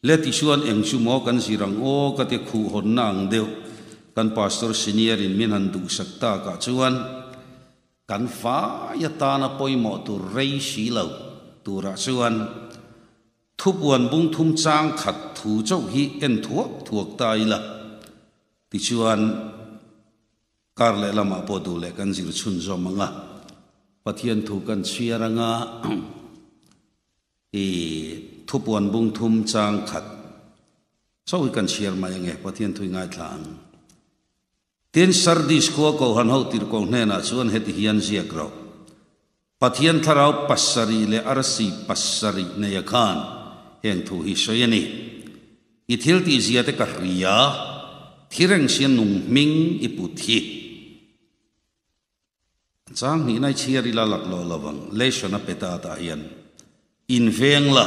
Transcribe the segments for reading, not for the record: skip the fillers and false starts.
Le tichuan eng chu maw kan zir ang aw ka ti khuh hawnna ang deuh kan pastor senior in min han duhsak tak ah chuan kan fai atana pawimawh tur rei si lo turah chuan thupuan bung thum chang khat thu chauh hi en thuak thuak ta ila tichuan Kar leh lamah pawh duh leh kan zir chhunzawm ang a, Pathian thu kan chhiar ang a, i thupuan bung thum chang khat chauh hi kan chhiar mai ang e, Pathian thu i ngaithla ang. Tin, Sardis khua Kohhran ho tirhkoh hnenah chuan heti hian ziak rawh, Pathian thlarau pasarih leh arsi pasarih neia khan heng thu hi sawi a ni. I thil tih zia te ka hria, thi reng sia nung hming i put hi. Chang hnihna i chhiar ila lak lawh lo ang, lesson a pe ta tah hian in veng la,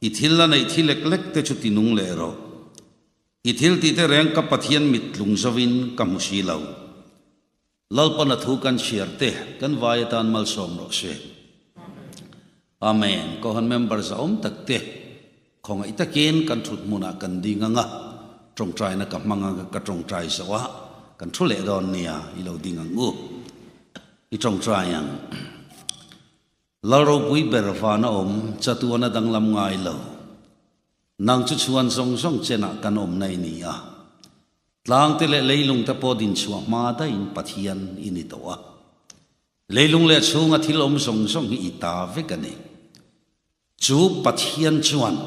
i thil la neih thi lek lek te chu ti nung leh rawh. I thil tih te reng ka Pathian mit tlung zovin ka hmu si lo. Lalpana thu kan chhiar te kan vai atan malsawm rawh se. Amen. Kohan member zahawm tak te khawngaih takin kan thut hmunah kan ding ang a, tawngtaina ka hmang ang a, ka tawngtai zo a, kan thu leh dawn nia, i lo ding ang u. I tawngtai ang. Lal ropui ber vana awm, chatuana danglam ngai lo. Nang chu chhuan zawng zawng chenah kan awmna i ni a. Tlangte leh leilungte pawh dinchhuah hma daihin Pathian i ni tawh a. Leilung leh chhunga thil awm zawng zawng hi i ta vek a ni. Chu Pathian chuan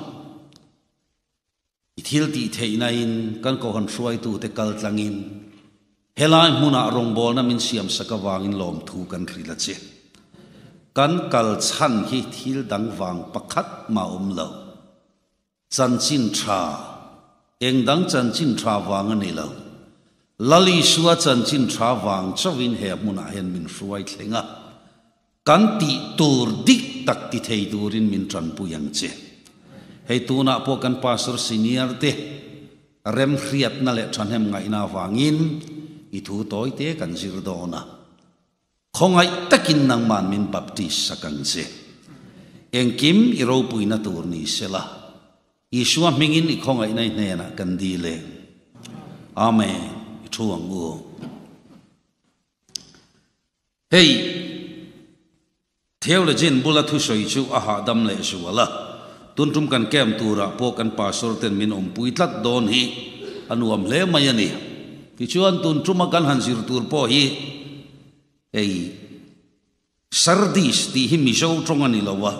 i thil tih theihnain kan Kohhran hruaitute kal tlangin helai hmunah rawngbawlna min siamsak avangin lawmthu kan hrilh a che. Kan kal chhan hi thil dang vang pakhat mah awm lo. Chanchin tha, eng dang chanchin tha vang a ni lo. Lal Isua chanchin tha vang chauhin he hmunah hian min hruai thleng a, kan tih tur dik tak ti thei turin min tanpui ang che. Hei tunah pawh kan Pastor Senior te remhriatna leh thahnem ngaihna avangin i thu tawi te kan zir dawn a. Khawngaih takin nangman min baptist sak ang che. Engkim i ropuina tur ni sela, Isua hmingin i khawngaihna i hnenah kan dil e. Amen. I thu ang u. Hei, Theologian bula thusawi chu a hahdam leh zual a, tun tum kan camp turah pawh kan pastor ten min awmpui tlat dawn hi a nuam hle mai a ni. Tichuan tun tuma kan han zir tur pawh hi hei Sardis tih hi Mizo tawng a ni lo a,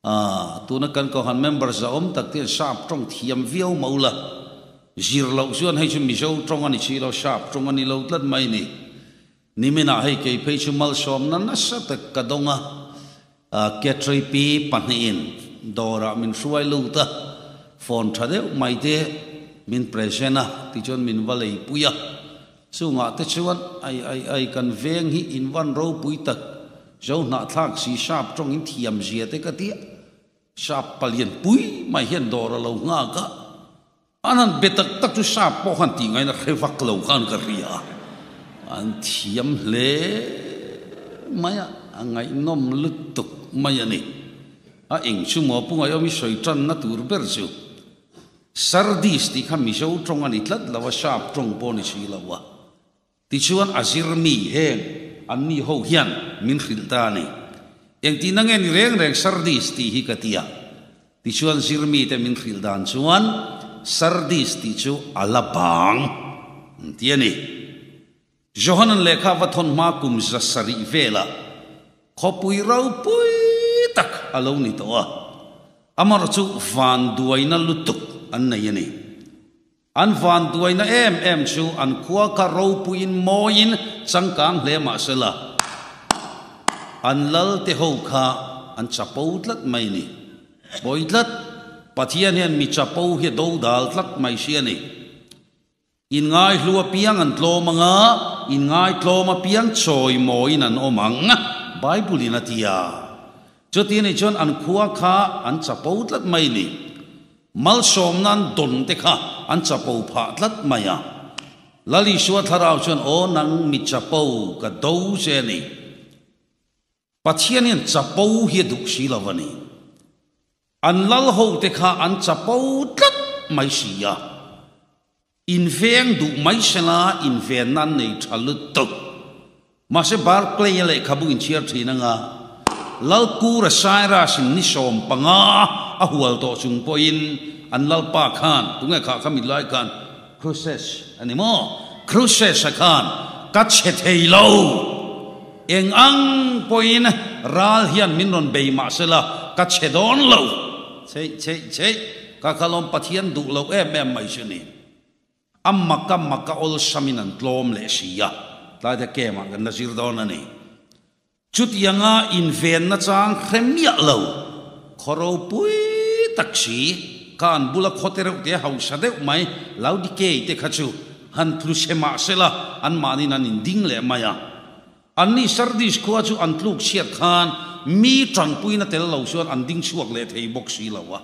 aah tuna kan Kohhran member zahawm tak te hian sap tawng thiam viau mah ula, zir loh chuan hei chu Mizo tawng a ni si lo, sap tawng a ni lo tlat mai a ni. Niminah hei kei phei chu malsawmna nasa tak ka dawng a, Ketripi pahnihin dawrah min hruai lut a, phone tha deuh mai te min present a, tichuan min va leipui a, chungah te chuan ai ai ai kan veng hi in van ropui tak, zo hnahthlak si sap tawngin thiam zia te ka tia, sap palian pui mai hian dawr a lo nghak a. An han be tak tak chu sap pawh khan tih ngaina hre vak lo khan ka hria a, an thiam hle mai a, a ngaihnawm lutuk mai a ni. A eng chu maw Pu Ngaiawmi sawi tanna tur ber chu Sardis tih kha Mizo tawng a ni tlat lo a, sap tawng pawh a ni si lo a. Tichuan a zirmi heng anni ho hian min hrilh ta a ni. Engtihna nge ni reng reng Sardis tih hi ka ti a. Tichuan zirmi te min hrilh dan chuan Sardis tih chu a la bang an ti a ni. Johanan lehkha va thawn hma kum 700 velah khawpui ropui tak a lo ni tawh a. Amarawh chu vanduaina lutuk an nei a ni. An vanduaina em em chu an khua kha ropuiin mawiin changkang hle mah sela, an lal te ho kha an chapo tlat mai ni. Pawi tlat, Pathian hian mi chapo hi a dodal tlat mai si a ni. Inngaihlu apiang an tlawm ang a, inngaitlawm apiang chawimawiin an awm ang, Bible-in a ti a. Chuti anih chuan an khua kha an chapo tlat mai ni. Malsawmna an dawn te kha an chapo phah tlat mai a. Lal Isua thlarau chuan, Aw nang mi chapo ka do che a ni. Pathian hian chapo hi a duh si lo a ni. An lal hote kha an chapo tlat mai si a. Inveng duh mai sela invenna an nei tha lutuk. Mahse Barclay-a lehkhabu inchhiar thin anga Lalkura Cyrus-in ni 15 a hual tawh chung pawhin an lalpa khan, tunge kha kha mit lai khan, Croesus a ni maw? Croesus-a khan ka chhe thei lo, eng ang pawhin ral hian min rawn bei mah sela ka chhe dawn lo, chheih chheih chheih. Ka kalawm Pathian duh loh em em mai chu ni. A maka maka awlsamin an tlawm leh si a, tlaite camp ah kan la zir dawn a ni. Chutianga invenna chang hre miah lo, khaw ropui tak si, ka an bula khaw te reuh te hausa deuh mai Laodikei te kha chu han tlu chhe mah sela anmahniin an inding leh mai a. Anni Sardis khua chu an tluk chhiat khan mi tanpuina tel lo chuan an ding chhuak leh thei bawk si lo a.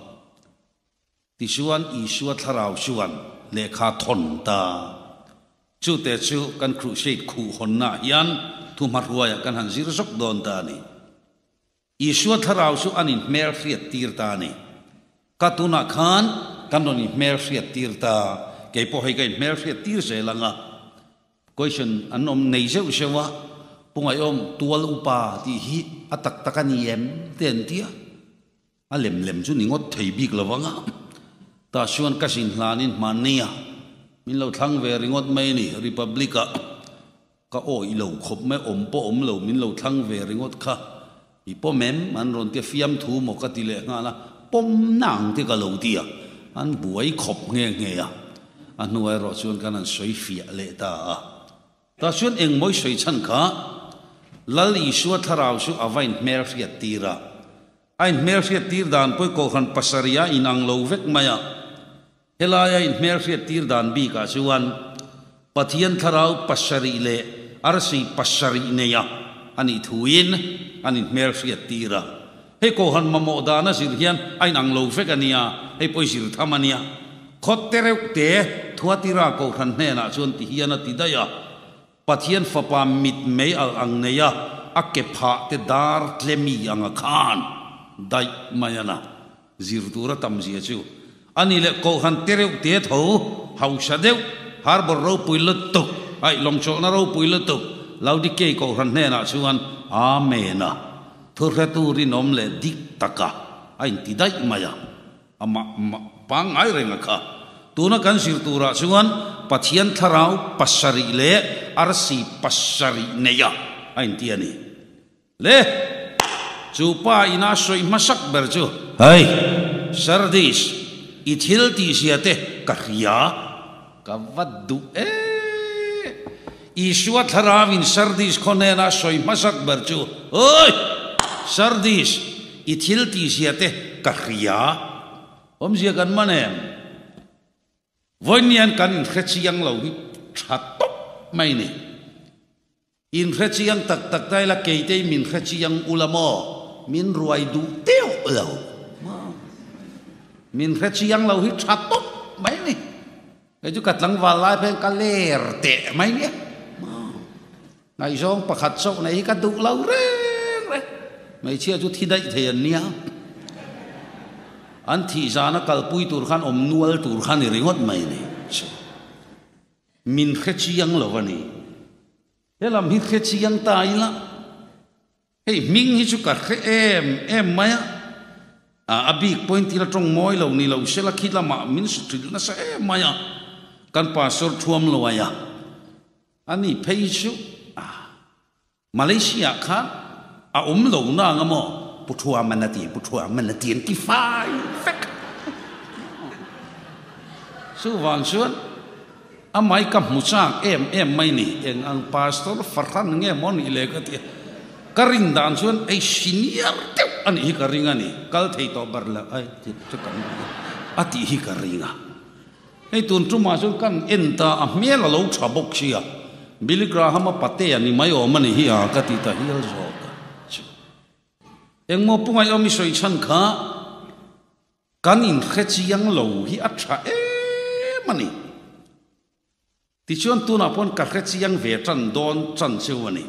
Tichuan Isua thlarau chuan lehkha thawn ta. Chute chu kan crusade khuh hawnnaah hian thuhmahruaiah kan han zir zawk dawn ta a ni. Isua thlarau chu an inhmelhriat tir ta a ni. Ka tunah khan kan rawn inhmelhriat tir ta, kei pawh hei ka inhmelhriat tir zel ang a. Question an awm nei zeuh zeuh a, Pu Ngaihawm, tual upa tih hi a tak tak a ni em? te an ti a. A lem lem chu ni ngawt thei bik lo vang a. Tah chuan ka zin hlanin hmannia min lo thlang ve ringawt mai a ni, Republic-ah. Ka awih lo khawp mai, awm pawh awm lo, min lo thlang ve ringawt kha. I pawm em? An rawn tia fiamthu maw ka ti leh nghal a, pawm nang te ka lo ti a, an buai khawp nghe nghe a. A hnuai erawh chuan kan han sawi fiah leh ta a. Tah chuan engmawi sawi chhan kha Lal Isua thlarau chu a va inhmel hriat tir a. A inhmel hriat tir dan pawh i kohhran pasarih a inang lo vek mai a. Helaia inhmelhriat tir dan bikah chuan Pathian thlarau pasarih leh arsi pasarih neia a nih thuin an inhmelhriat tir a. Hei Kohhran mamawh dana zir hian a inang lo vek a nia, hei pawh i zir tham a nia. Khawt te reuh te Thuatira Kohhran hnenah chuan ti hian a ti daih a, Pathian fapa mit mei alh ang neia a ke phah te dar tlemi anga khan daih mai a na. Zir tur a tam zia chu a ni leh Kohhran te reuh te tho hausa deuh Harbor ropui lutuk aih lawngchawlhna ropui lutuk Laodikei Kohhran hnenah chuan Amen a thuhretu rinawm leh dik taka a inti daih mai a. Amah pangngai reng a kha. Tuna kan zir turah chuan Pathian thlarau pasarih leh arsi pasarih neia a inti a ni. Le! Chu pa ina sawi hmasak ber chu. Hei! Sardis, i thil tihzia te ka hria. Ka va duh e! Isua thlarauin Sardis khaw hnena sawi hmasak ber chu, Oi! Sardis, i thil tihzia te ka hria. Awmzia kan man em? Vawiin kan inhre chiang lo hi tha tawp mai ni. Inhre chiang tak tak ta ila keitei min hre chiang ula maw? Min ruai duh teuh lo maw? Min hre chiang lo hi tha tawp mai ni. Kei chu ka tlangval lai phen ka ler teh mai nia maw? Ngaihzawng pakhat chauh nei hi ka duh lo reng reng. Hmeichhia chu thi daih thei an nia. An thih zana kalpui tur khan awm nual tur kha ni ringawt mai ni. Min hre chiang lo a ni. He lam hi hre chiang ta ila, hei hming hi chu ka hre em em mai a, a bik point ila tawng mawi lo ni lo sela khi lamah min su ṭhilh nasa em mai a, kan pastor thuam lo aia a ni phei chu a. Malaysia kha a awm lo na anga maw? Pu Thuaman a ti, Pu Thuaman a ti an ti fai vek. Chuvang chuan amai ka hmu chak em em mai ni, eng ang pastor fahran nge maw nih le ka ti a. Ka rin dan chuan ei senior deuh a nih hi ka ring a ni, kal thei tawh ber lo ai tih chu kan a tih hi ka ring a. Hei tun tumah chuan kan en ta a hmel a lo tha bawk sia, Billy Graham-a patea ni mai awm a ni hi a ka ti ta hial zawk a chu. Engmaw pu Ngaihawm i sawi chhan kha kan inhre chiang lo hi a tha em a ni. Tichuan tunah pawn ka hre chiang ve tan dawn chan cheu a ni.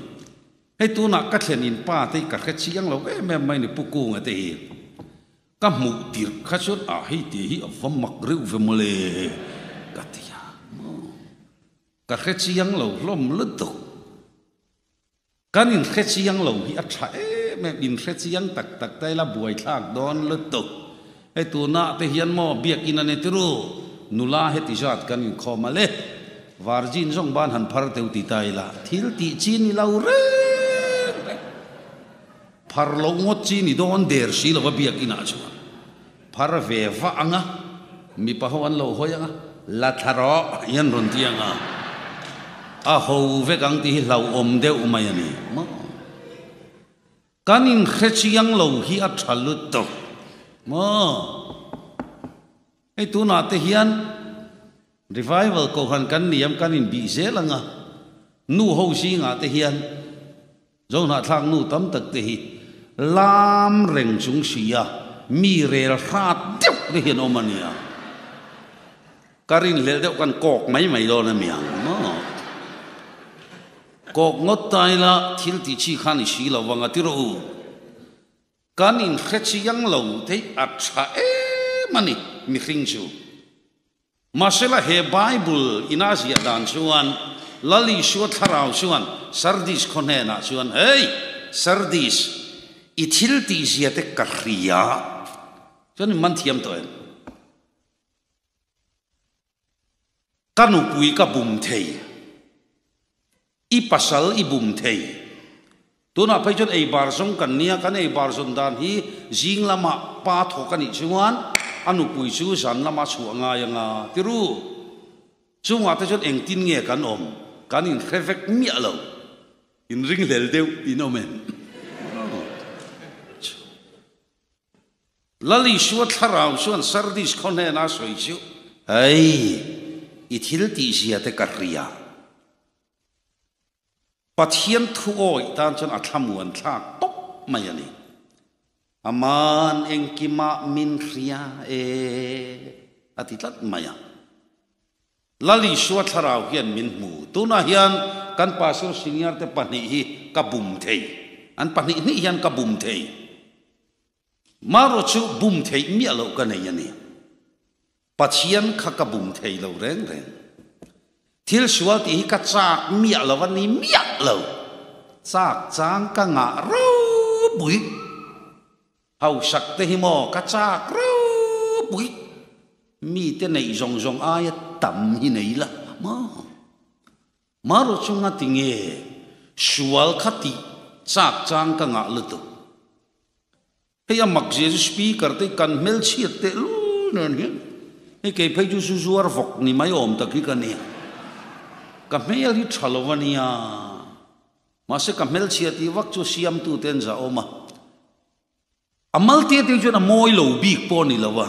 Hei tunah ka thlen in pa te hi ka hre chiang lo em em mai ni Pu Kunga te hi. Ka hmuh tirh kha chuan ah hei te hi a va mak reuh ve mawle ka ti a maw. Ka hre chiang lo hlawm lutuk. Kan inhre chiang lo hi a tha em em, inhre chiang tak tak ta ila buaithlak dawn lutuk. Hei tunah te hian maw biakinn a ni tiru, nula heti zat kan inkhawm a le, virgin zawng ban han phar teu ti ta ila thil tih chi ni lo reng reng. Phar loh ngawt chi ni dawn der si lova biakinah chuan phar ve vah ang a, mipa ho an lo hawi ang a, la thla rawh hi an rawn ti ang a, a ho vek ang tih hi hlauhawm deuh mai a ni maw? Kan inhre chiang lo hi a tha lutuk maw? Hei tunah te hian Revival Kohhran kan niam kan inbih zel ang a, nu ho zingah te hian Zohnahthlak nu tam tak te hi lam reng chung si a, mi rel hrat deuh te hian awm a nia. Ka rinhlelh deuh kan kawk mai mai dawn a miang maw? Kawk ngawt ta ila thil ti chi kha ni si lo vang a ti rawh u. Kan inhre chiang lo thei a tha em a ni mihring chu. Mahsela he Bible ina ziah dan chuan Lal Isua thlarau chuan Sardis khaw hnenah chuan, Hey! Sardis, i thil tihzia te ka hria. Chuan in man thiam tawh em? Ka nupui ka bum thei. I pasal i bum thei. Tunah phei chuan ei bar zawng kan nia, kan ei bar zawn dan hi zing lamah pa thawk a nih chuan a nupui chu zan lama chhuah ngai anga ti ru. Chungah te chuan engtin nge kan awm? Kan inhre vek miah lo. Inringhlel deuh in awm em? Lal Isua thlarau chuan Sardis khaw hnena a sawi chu, Hei, i thil tihzia te ka hria. Pathian thu awih tan chuan a thlamuan thlak tawp mai a ni. Aman engkimah min hria e, a ti tlat mai a. Lal Isua thlarau hian min hmu. Tunah hian kan Pastor Senior te pahnih hi ka bum thei. An pahnih hnih hian ka bum thei. Marawh chu bum theih miah loh ka nei a ni. Pathian kha ka bum thei lo reng reng. Thil sual tih hi ka chak miah lo a ni miah lo. Chak chang ka ngah ropui. Hausak te hi maw ka chak ropui. Mite neih zawng zawng aia tam hi nei la maw? Marawh chu ngati nge sual kha tih chak chang ka ngah lutuk. Hei a mak zia chu speaker te kan hmelchhiat teh lul nen hian hei kei phei chu zu zuar vawk ni mai awm tak hi ka nia. Ka hmel hi tha lo a nia. Mahse ka hmelchhia tih vak chu siamtu te an zah awm a. A malte te chuan a mawi lo bik pawh a ni lo a,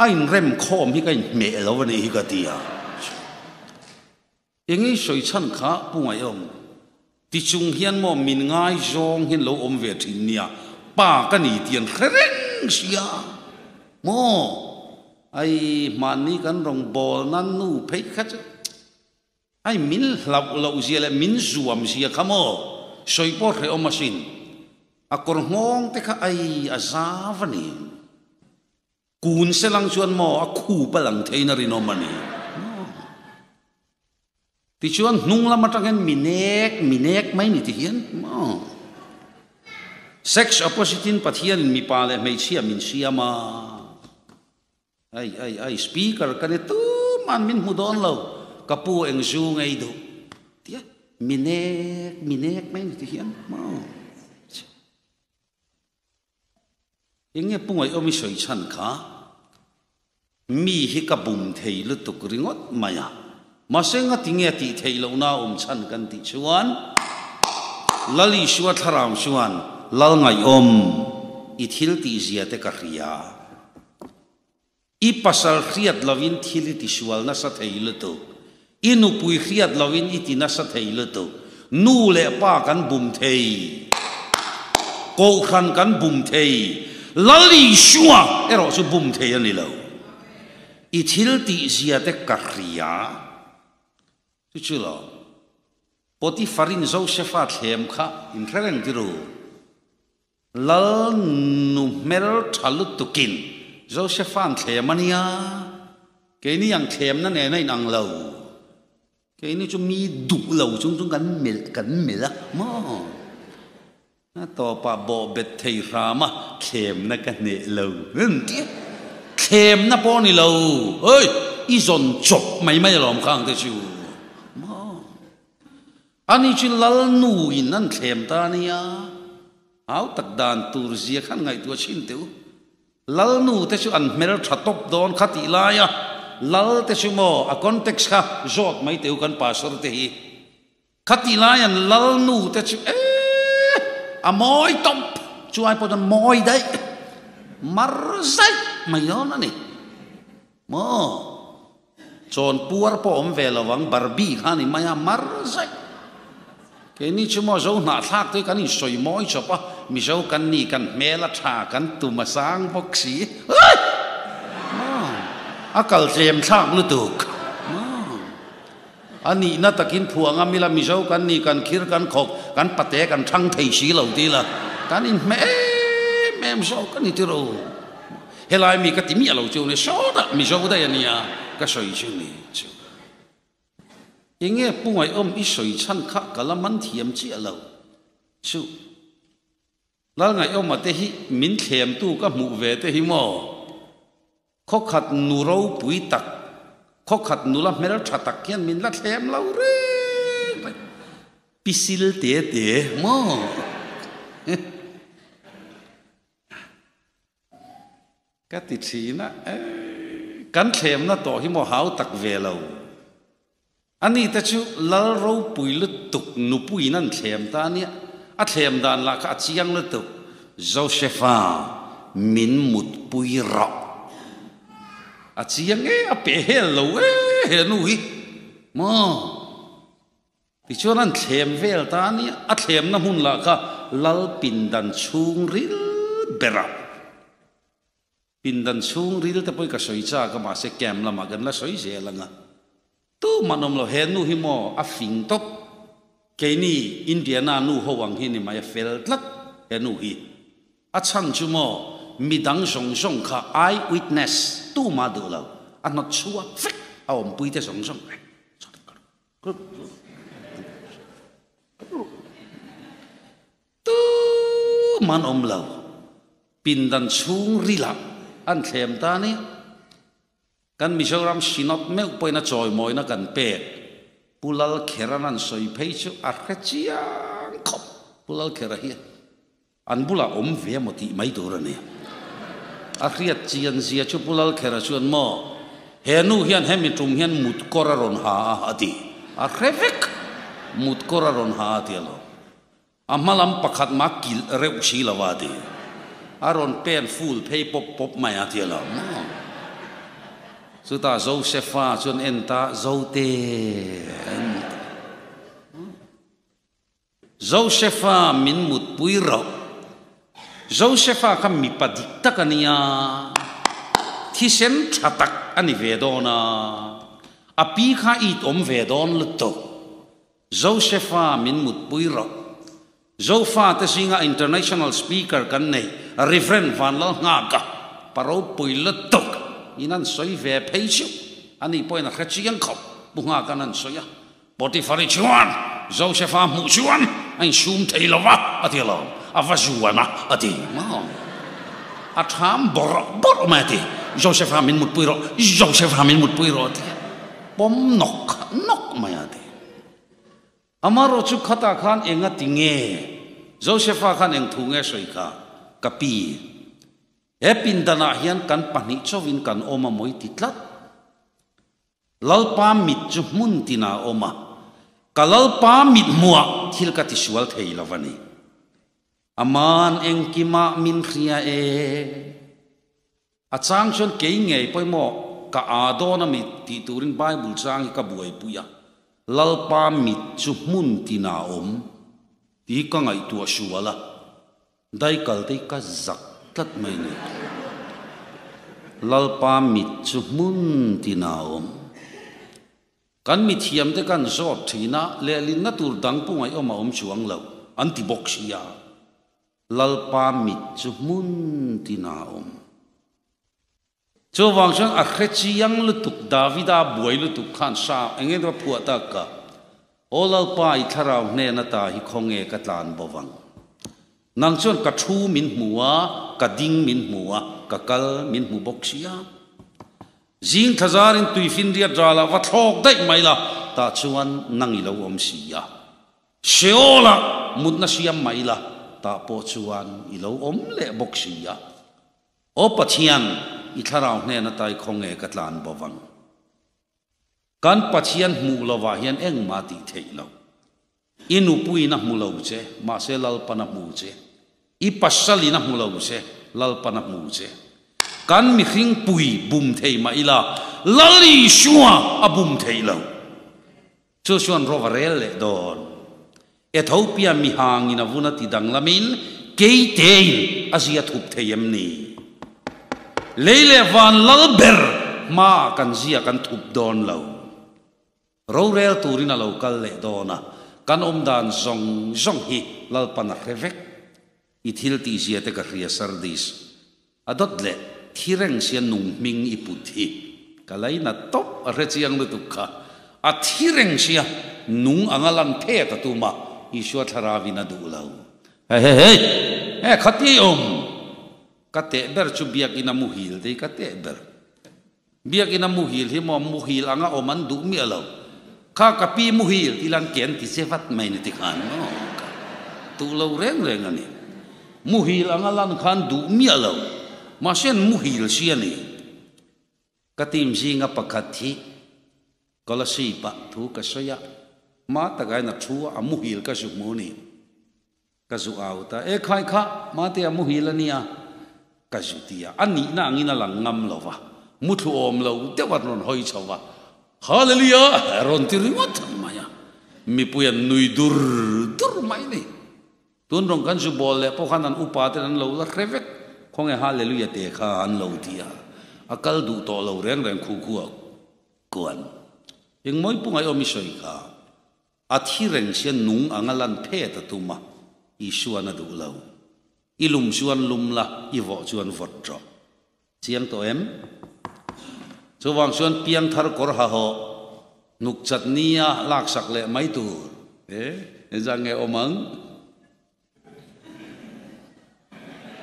a inrem khawm hi ka inhmeh lo a nih hi ka ti a. Eng i sawi chhan kha Pu Ngaihawm, ti chung hian maw min ngaizawng hian lo awm ve thin nia, pa ka ni tih an hre reng sia maw? Ai hmanni kan rawn bawl nan nu phei kha chu ai min hlauh loh zia leh min zuam zia kha maw sawi pawh hrehawm asin, a kawr nghawng te kha ai a zau a ni. Kun selang chuan maw a khup a lang theiin a rinawm a ni maw? Tichuan hnung lam atang hian minek minek mai ni ti hian maw? Sex opposite in Pathianin mipa leh hmeichhia min siam a, ai ai ai speaker ka ni tuman min hmu dawn lo, ka pu eng zu ngei duh tia minek minek mai ni ti hian maw? Eng nge Pu Ngaihawm i sawi chhan kha? Mi hi ka bum thei lutuk ringawt mai a, mahse ngati nge a tih theih lohna a awm chhan kan tih chuan Lal Isua thlarau chuan Lal Ngaihawm i thil tih zia te ka hria. I pasal hriat lovin thil i tisual nasa thei lutuk. I nupui hriat lovin i ti nasa thei lutuk. Nu leh pa kan bum thei. Kohhran kan bum thei. Lal Isua erawh chu bum thei a ni lo. I thil tihzia te ka hria. Chu chu lo. Potifarin Josefa thlem kha in hre reng ti ru. Lal nu hmel tha lutukin Josepha'n thlem a nia, keini ang thlemna nen a inang lo. Keini chu mi duh lo chung chung kan melh kan melh a maw? A tawpah bawhbet thei hram a, thlemna ka hneh lo an ti a. Thlemna pawh ni lo, oi i zawn chawp mai mai alawm kha ang te chu maw? Ani chu lal nu in an thlem ta ania, hau tak dan tur zia khan ngaihtuah chhin teh u. Lal nu te chu an hmel tha tawp dawn kha tih lai a, lal te chu maw a context kha zawt mai teh u kan pastor te hi. Kha tih lai an lal nu te chu eh a mawi tawp, chu ai pawh chuan mawi daih mar zaih mai dawn a ni maw. Chawn puar pawh awm ve lo ang, Barbie kha ni mai a, mar zaih. Keini chu maw Zo hnahthlak te hi kan insawi mawi chawp a, Mizo kan ni, kan hmel a tha, kan tum a sang bawk si. Ui! Maw? A kal tlem thlak lutuk. Maw? A nihna takin phuah ngam ila, Mizo kan ni, kan khir kan khawk, kan pate kan thang thei si lo ti ila, kan inhmeh em em zawk a ni tiraw. Helai mi ka ti miah lo chu ni sawtah Mizo daih a nia ka sawi chu ni chu. Enge Pungaihawm i sawi chhan kha ka la man thiam chiah lo chu. Lalngaihawma te hi min thlemtu ka hmuh ve te hi maw? Khawkhat nu ropui tak, khawkhat nula hmeltha tak hian min la thlem lo reng reng. Pisil te te maw? Ka ti thin a, kan thlemna tawh hi maw hau tak ve lo. Ani te chu lal ropui lutuk nupuiin an thlem ta a nia, a thlem dan lah kha a chiang lutuk, Josepha min mutpui rawh. A chiang e, a peh hel lo e he nu hi maw. Tichuan an thlem vel ta a nia, a thlemna hmun lah kha lal pindan chhungril berah. Pindan chhungril te pawhin ka sawi chak a, mahse camp lamah kan la sawi zel ang a. Tumah an awm lo, he nu hi maw a fing tawp. Keini Indiana nu ho ang hi ni mai, a fel tlat he nu hi. A chhan chu maw midang zawng zawng kha eye witness tumah duh lo, a hnawt chhuak vek a awmpui te zawng zawng. Tuman awm lo. Pindan chhung rilah an thlem ta nia. Kan Mizoram Synod meuh pawhin a chawimawina kan pek. Pu Lalkhera'n an sawi phei chu a hre chiang khawp. Pu Lalkhera hi An bulah awm ve emaw tih mai tur a ni. A hriat chian zia chu Pu Lalkhera chuan maw, he nu hian hemi tum hian mut kawr a rawn ha a, a ti. A hre vek, mut kawr a rawn ha a ti alawm. A hma lam pakhat mah kilh reuh si lo a ti. A rawn pen full phei pawp pawp mai a ti alawm maw. Chutah Josepha chuan en ta, Zote. Josepha min mutpui rauh. Josepha kha mipa dik tak a nia, thisen tha tak a ni ve dawn a, a pi kha it awm ve dawn lutuk. Josepha min mutpui rauh. Zofa te zinga international speaker kan nei Rev. Vanlalnghaka pa ropui lutuk in an sawi ve phei chu ani pawhin a hre chiang khawp Pu Nghaka'n an sawi a. Potifari chuan Josefa hmuh chuan a insum thei lo va, a ti lo. A va zuan a, a ti maw? A ṭham bawrh bawrh mai a ti. Josefa min mutpui rawh, Josefa min mutpui rawh a ti. Pawm nawk nawk mai a ti. Amaherawh chu khatah khan eng a ti nge? Josefa khan eng thu nge sawi kha? Ka pi. He pindanah hian kan pahnih chauhin kan awm a mawi ti tlat. Lalpa mit chu hmun tinah a awm a, ka Lalpa mit hmuah thil ka tisual thei lo a ni. Aman engkimah min hria e. A chang chuan kei ngei pawimawh ka aa dawn a mi tih turin Bible chang hi ka buaipui a, Lalpa mit chu hmun tinah a awm tih hi ka ngaihtuah sual a. Daikal te hi ka zak tlat mai ni. Lalpa mit chu hmun tin a awm. Kan mithiam te kan zawt thin a, lehlinna tur dang pawh ngaihawm a awm chuang lo, an ti bawk si a. Lalpa mit chu hmun tina a awm. Chuvang chuan a hre chiang lutuk, Davida buai lutuk khan sa eng eng a phuah tak ka, Aw Lalpa i thlarau hnen ata hi khawnge ka tlan bo vang. Nang chuan ka thu min hmu a, ka ding min hmu a, ka kal min hmu bawk sia. Zing thlazarin tuifinriat ralah va thlawk daih mai la, tah chuan nang i lo awm si a. Sheol-ah mutna siam mai la, tah pawh chuan i lo awm leh bawk si a. Aw Pathian, i thlarau hnen atai khawnge ka tlan bo vang. Kan Pathian hmuh lovah hian engmah tih theih lo. I nupuiin a hmu lo che, mahse Lalpan a hmu che. I pasalin a hmu lo che, Lalpan a hmu che. Kan mihring pui bum thei mah ila, Lal Isua a bum theih lo. Chu chuan rawva rel leh dawn. Ethiopia mihangin a vun a ti danglamin keitein a zia thup thei em ni? Lei leh van lal ber hmaah kan zia kan thup dawn lo. Rorel turin a lo kal leh dawn a, kan awmdan zawng zawng hi Lalpan a hre vek. I thil tihzia te ka hria Sardis. A dawt leh thi reng sia nung hming i put hi ka laina tawp a hre chiang lutuk kha. A thi reng sia nung anga lan phet a tum a, Isua thlarauin a duh lo. Hei hei hei! He khati awm! Ka teh ber chu biakinn a muhil te hi ka teh ber. Biakinn a muhil hi maw muhil anga awm an duh miah lo. Kha ka pi muhil ti lan ke an ti che vat mai ni ti khan maw ka duh lo reng reng a ni. Muhil anga lan khan duh miah lo. Mahse an muhil si a ni. Ka team zinga pakhat hi Kolasib ah thu ka sawi a, hma takah hian a thu a, a muhil ka zu hmu ni. Ka zu au ta, E khai kha, Matea muhil a nia, ka zu ti a, a nihna angin a lang ngam lo va, muthlu awm lo deuh a rawn hawi chho va, Hallelujah! a rawn ti ringawt mai a, mipui an nui dur dur mai ni. Tun rawn kan zu bawl leh pawh khan an upa ten an lo la hre vek, khawnge Hallelujah te kha an lo ti a, a kal duh tawh lo reng reng khu khu a kuan. Engmawi pungai awm i sawi kha. A thi reng sia nung anga lan phet a tum a, Isuan a duh lo. I lum chuan lum la, i vawh chuan vawt rawh. Chiang tawh em? Chuvang chuan piangthar kawr ha hawh, hnuk chat nia laksak leh mai tur. E, engzah nge awm ang?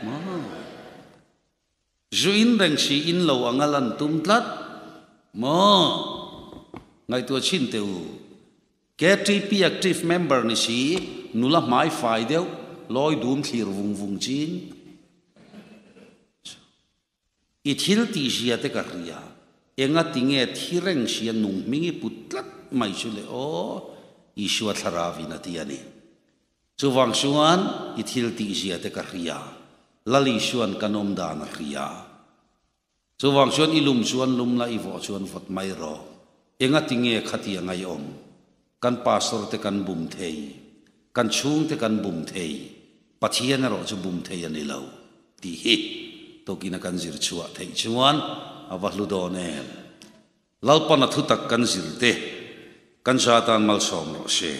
Maw? Zu in reng si in lo anga lan tum tlat maw? Ngaihtuah chhin teh u. KTP active member ni si, nula hmai fai deuh, lawi dum thlir vung vung chin. I thil tih zia te ka hria, enga tinge thi reng sia nung hming i put tlat mai chu le aw, Isua thlarau in a ti a ni. Chuvang chuan i thil tihzia te ka hria, Lal Isuan kan awm dan a hria. Chuvang chuan i lum chuan lum la, i vawh chuan vawt mai rawh. Engati nge khatia ngaihawm? Kan pastor te kan bum thei, kan chhung te kan bum thei, Pathian erawh chu bum thei a ni lo tih hi tawkina kan zir chhuah theih chuan a va hlu dawn em? Lalpana thutak kan zir te kan za tan malsawm rawh se.